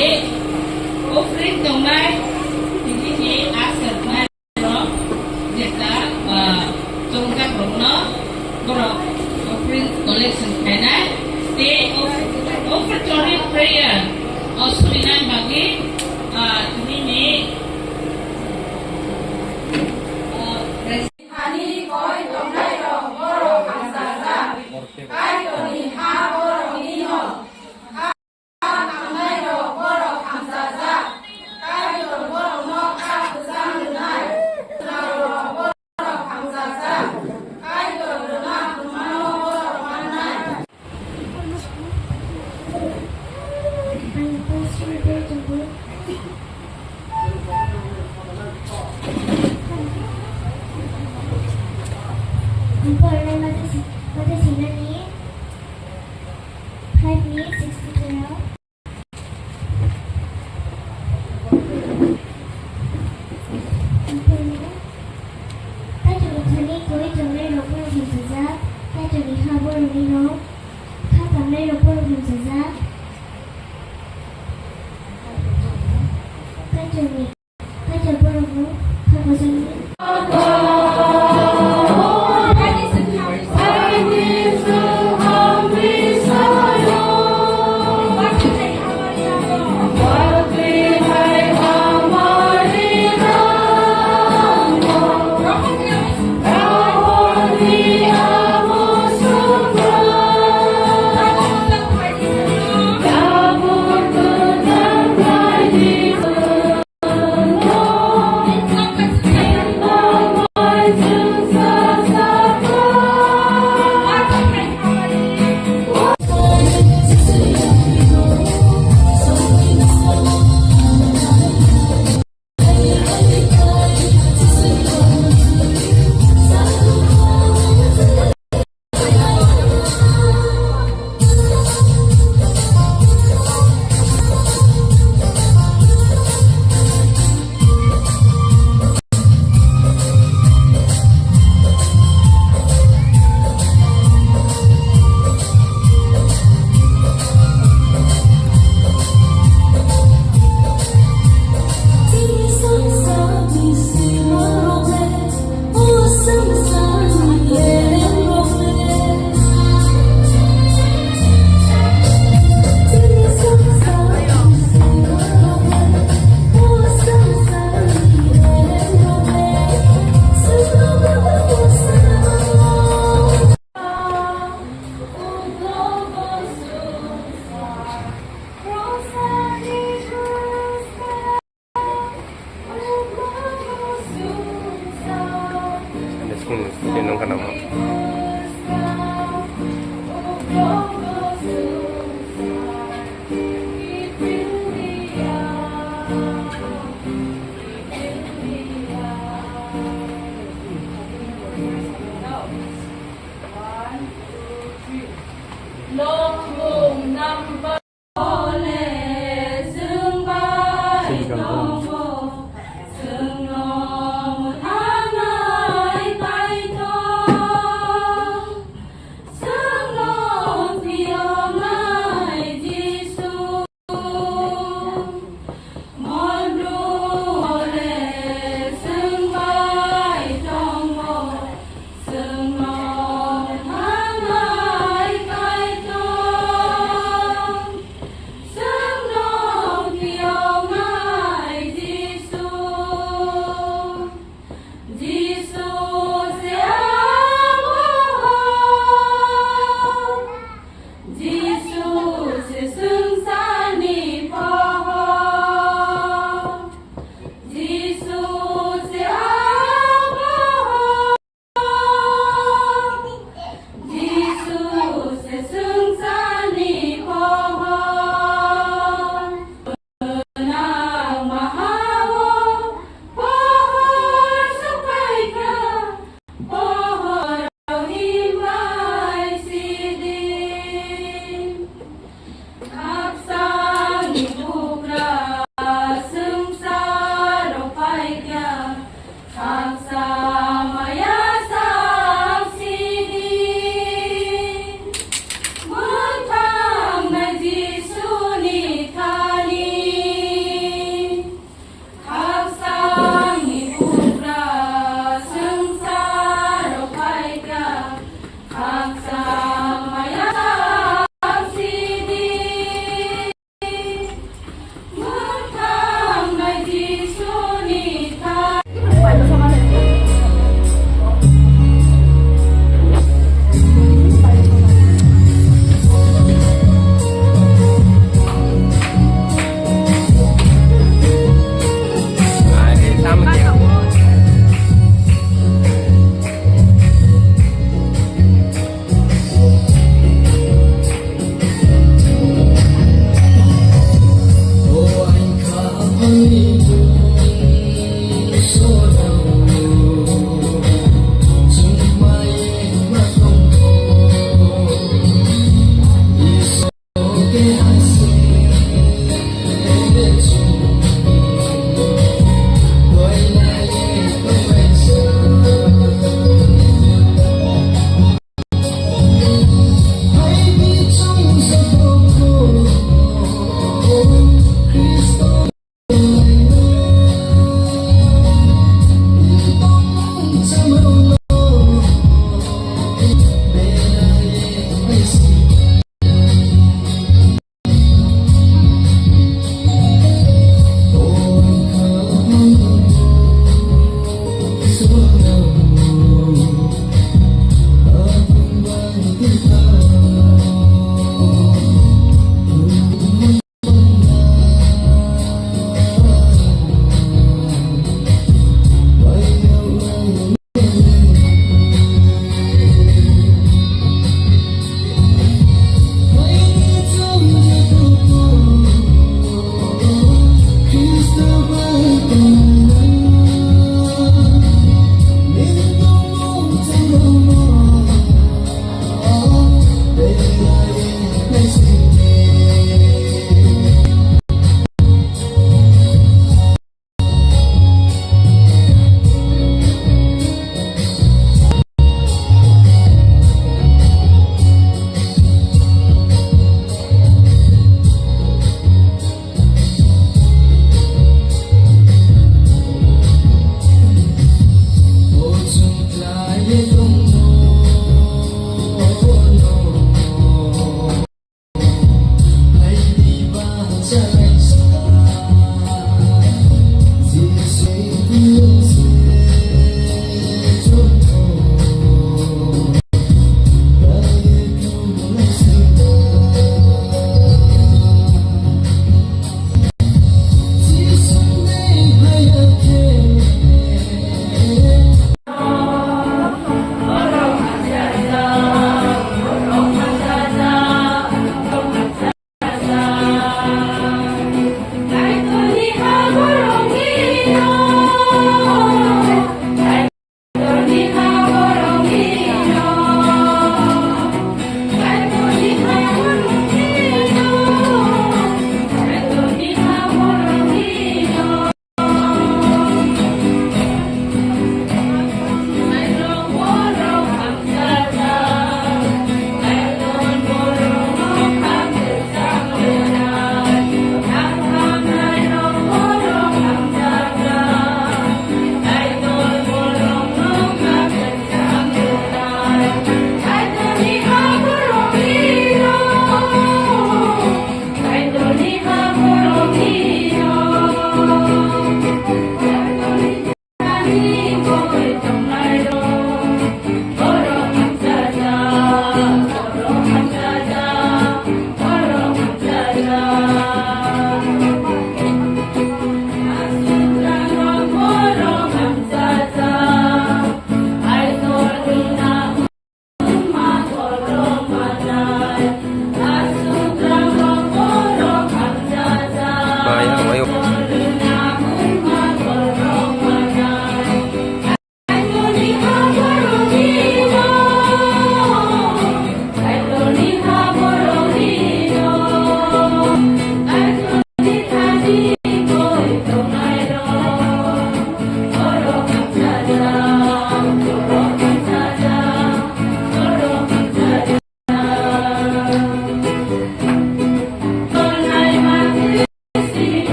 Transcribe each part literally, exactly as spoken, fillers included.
Offering tongnai, tini ni aswk nai rok, jeta, ah, chongjak rokno borok offering collection khainai, tei offertory prayer o solinai bagwi, ah, tini ni, ah, Thani koi tongnai rok borok hamjajak. Kaitorni ha borokni no. Ha tangnai rok borok hamjajak. Kaitor borokno kha kwchang rwnai. Rok borok hamjajak. Kaitor rwna hwnmano borok mannai. Ang pornai mata si-, mata sinani five minutes sixty-two. Ang pornai. Kaitorni thani koi tongnai rok borok hamjajak, Kaitorni ha borokni rok kha tangnai rok borok hamjajak. Kaitorni, Kaitor borokno kha kochangni.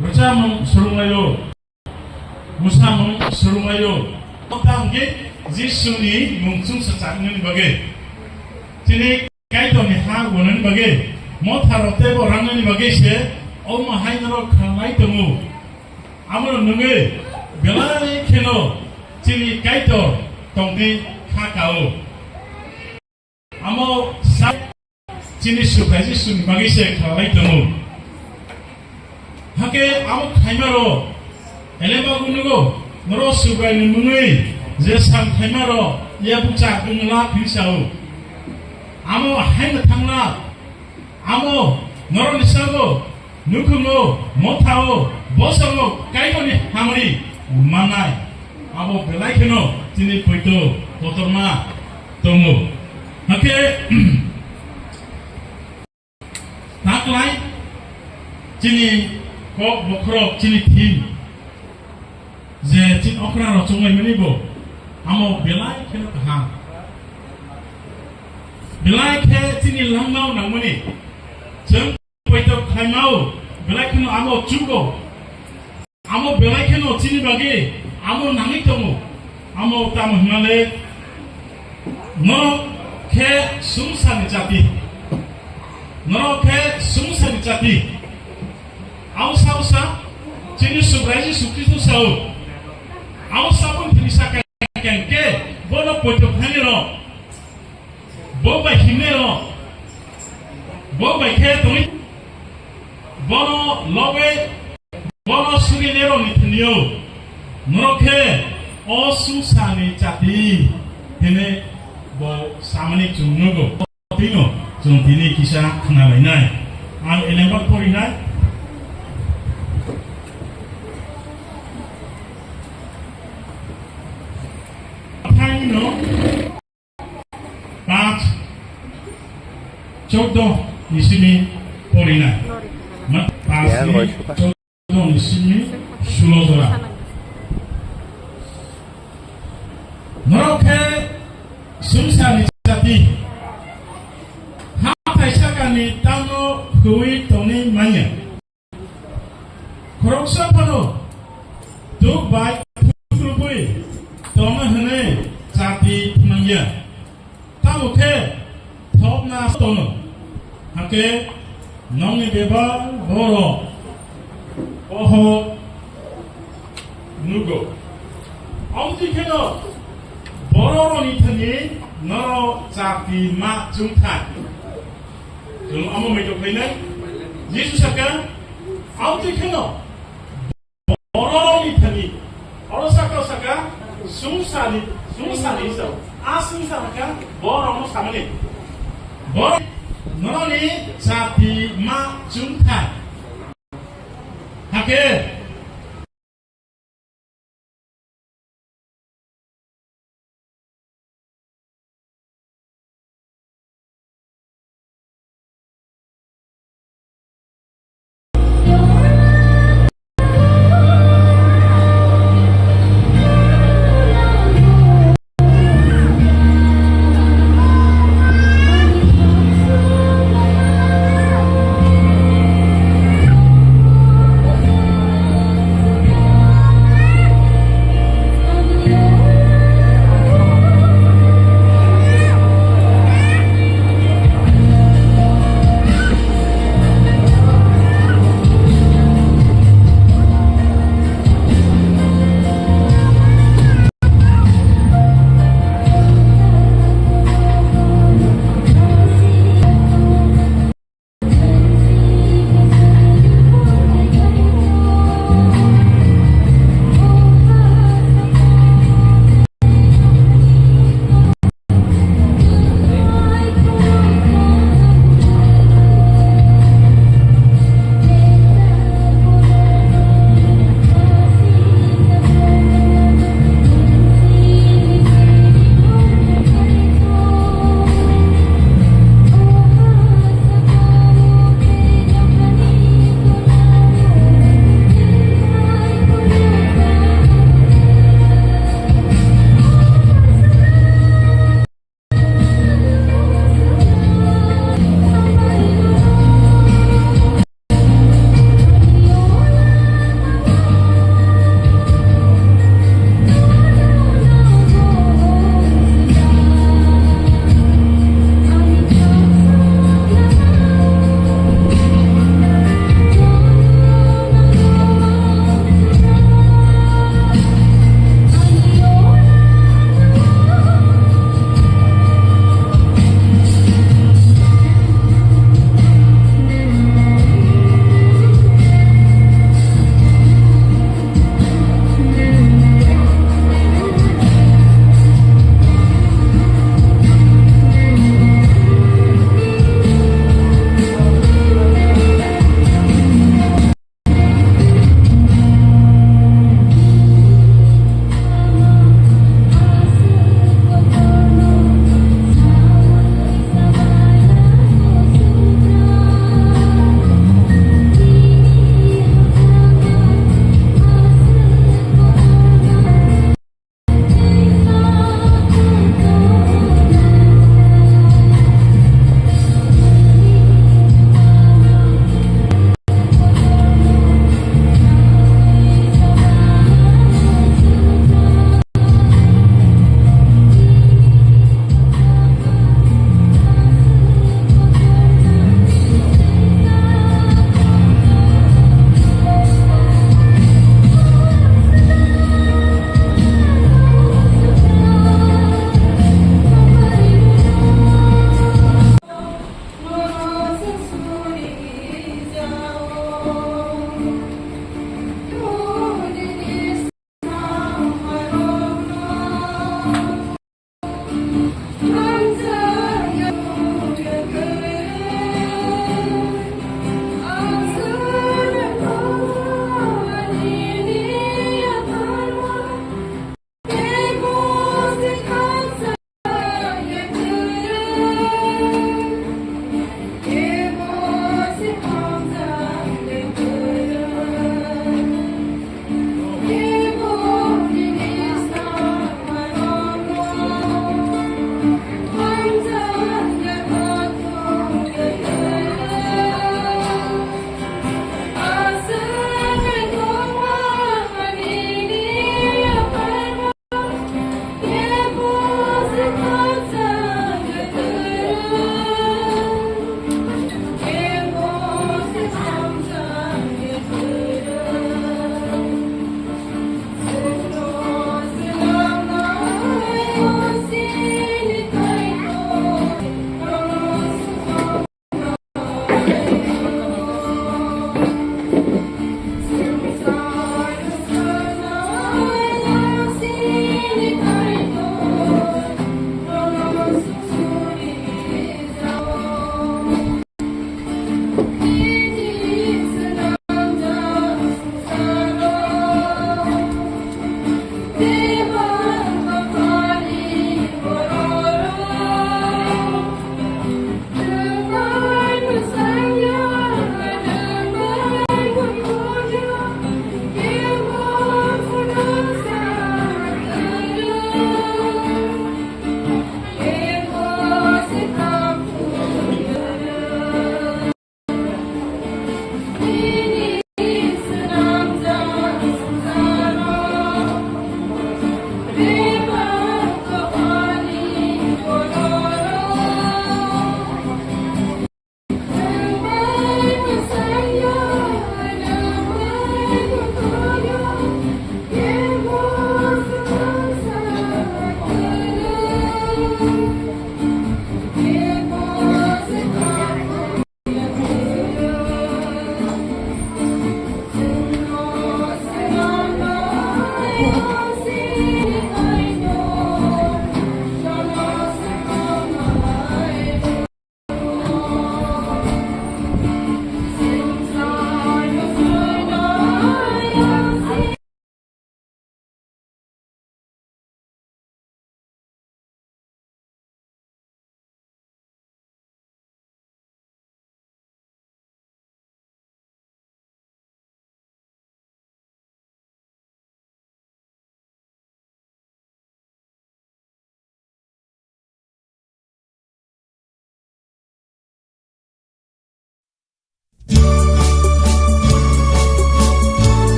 Rwchapmung swrwnglaio, mwsamung swrwnglaio. Tamo hwnkhe Jisuni mung chwngsacha wngnani bagwi, chini Kaitorni ha wngnani bagwi, motharok teibo rangnani bagwi se omo hai norok khanlai tongo. Amo nwngwi belai kheno chini Kaitor tongwi kha kao. Amo sa chini Subrai Jisuni bagwi se khalai tongo. Hakhe amo khaimaro elembago nugo, norok Subraini mungwi je sam khaimaro yabucha wngla phini sao. Amo haino thangla, amo norokni sabo nukhungo, mothao, bosongo Kaitorni hamari mannai. Abo belai kheno chini poito kotorma tongo. Hakhe taklai chini kok bokhorok chini thim je chini okra rok chonglaimani bo amo belai kheno kaham. Belai khe chini langmao nangmani chwng poito khlaimao belai kheno amo chugo. Amo belai kheno chini bagwi amo nangwi tongo. Amo tamo hwnmale, norok khe sumsani jati. Norok khe sumsani jati. Amo sao sa, chini Subrai Jisu Khristo sao. Amo sabon thini sa khe, khe, khe, bono poito khlaini rok. Bo bai himne rok, bo bai khe tongwi, bono logwi, bono suri ne rok ni thani o, norok khe o sumsani jati hene bo samani chwng nugo. Tino chwng tini kisa khna lainai. Ang elembar porinai. Thaino Panch, chordo ni simi porinai. Ma-, panch ni chordo ni simi sulo jora. Norok khe sumsani jati. Hathai sakani tamo khwi tongwi manya. Khoroksa phano tuk bai thuklubwi tongma hwnwi chati phwnangya. Tamo khe thopna tono. Hakhe nongni bebak borok pohor nugo. Amtwi kheno bororokni thani norok chati ma chungthai. Chwng omo mai tongkhainai. Jisu saka, amtwi kheno bororokni thani, oro saka saka, sungsani, sungsani sa, a sungsa haka, borokno samani. Borok, norokni chati ma chungthai. Hakhe,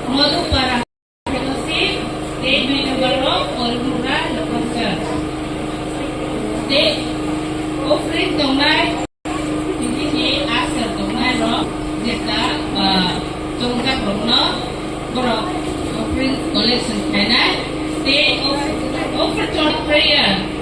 Modupara Fellowship, tei dui number o Kolmura Local Church. Tei offering tongnai, tini ni aswk tongnai rok, jesa, ah, chongjak rok no borok offering collection khainai, tei of-, offer prayer.